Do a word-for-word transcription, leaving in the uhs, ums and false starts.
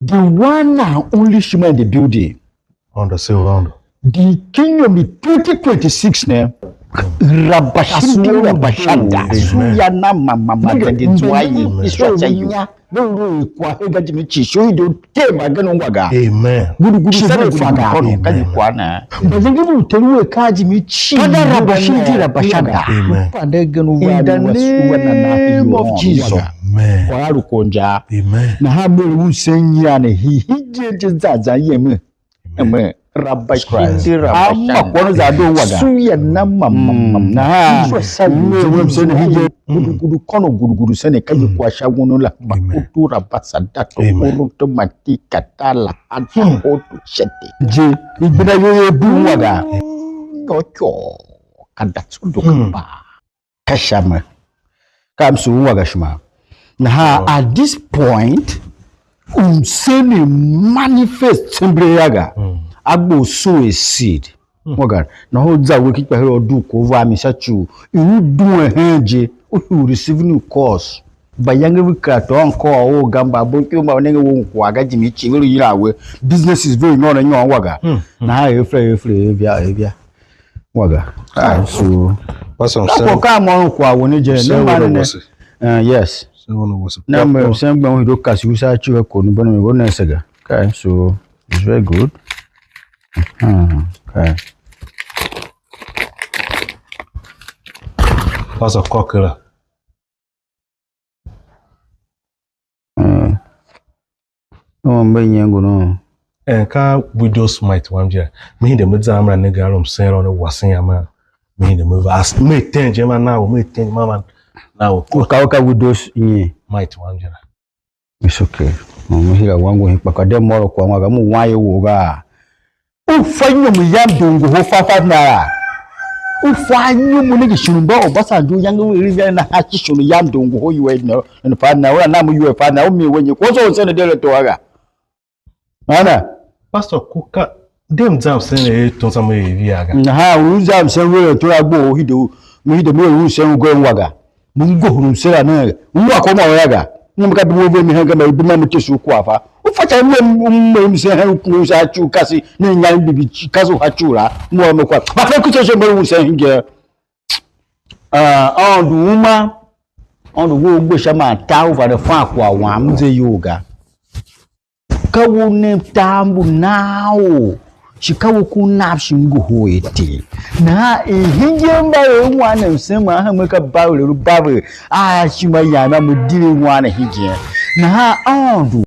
The one and only Shima in the building. Ondo se urondo. The kingdom in twenty twenty-six ne. Rabashindi Rabashanda. Amen. Suya na mama mama. Nigga, then the Zua yi. Iswa cha yu. Ve lu kwa he ga jimi chi sho ido tema ga no waga. Amen. Gudu gudu sana gudu gudu kono ka ni kwa na. Mba zingi bu telu we ka jimi chi. Kada Rabashindi Rabashanda. Amen. Pande ga no wa. In the name of Jesus. Amen. Kwa alu konja. Amen. Na ha mele un sen nyane hi hi je je za za yeme. Amen. Rabashindi Rabashanda. Ama kwa za do waga. Suya na mama mama. Na ha. Mele un sen hi je. Gudu gudu kono gudu gudu sene ka je kwa sha wono la. Amen. Kutu rabasa dato. Amen. Kurutu mati katala hata otu shete. Je igbida yo ye bu waga. Yo cho. Kada tsundo kamba. Ka sha me. Ka msu waga shima. Naha at this point, um send a manifest temple yaga. Agbo sow a seed. Waga. Naho za we ki kpa hero du ko va mi sha chu. I u duen hen je. U receive new calls. Bayange ve kera tôôn kôr a or ga, mba bo ikor mba nenge we un kwagh ga jimi cii ve lu yilan we. Business is very nor na nyon waga. Nahan er fere er fere er via er via. Waga. Ah, so. Pastor, ka ko ka mo un kwagh wo ne je ne ma ne. Uh, yes. Na me sen gbe un do kasi u sa chu ko ni bo ne go ne se ga. Okay, so it's very good. Hmm, okay. Pastor Kokela. Eh. No mbe nyen ngu no. Eh, ka Widow Smite wam je. Mi hinde me zam ra ne ga rom sen ro ne wasen ya ma. Mi hinde me va as me ten je ma na o, me ten ma ma na o. Ko ka ka Widow nyi? Smite wam je. It's okay. Mo mo hira wangu hin kpa ka de moro kwa nga mu wan ye wo ga. U fa inyom yam dongo ho fa fa naira. U fa inyom ne ki shunu mba Obasanjo yange u iri vya na ha ki shunu yam dongo ho yuwe no. Ne fa na ura na mu yuwe fa na u mi wenye ko so se ne de le to aga. Ana. Pastor, ku ka dem zam sen e ton sam e vi aga. Na ha u zam sen we to agbo u hido, mi hido mi u sen u go waga. Mo m ngohol msera ne, m wa kwagh ma u ya ga. M ka due ve mi henge ma i bima mi tesu kwagh fa. U fatyô m me m me msen hen u sa chu kasi, ne nya m bibi kasi u ha chu la. M wa me kwagh. Ba fe ku se me u sen henge. Ah, Aôndo uma, Aôndo we u gbe sha man tar u vande fan kwagh wam m ze iyol ga. Ka u nem tar mbu nan ou, shi ka u ku nav shi ngohol a Ter. Nahan er hingen mba er wan ne msen man hemen ka bavle lu bavle a ishima yam a me dire wan ne hingen. Nahan Aôndo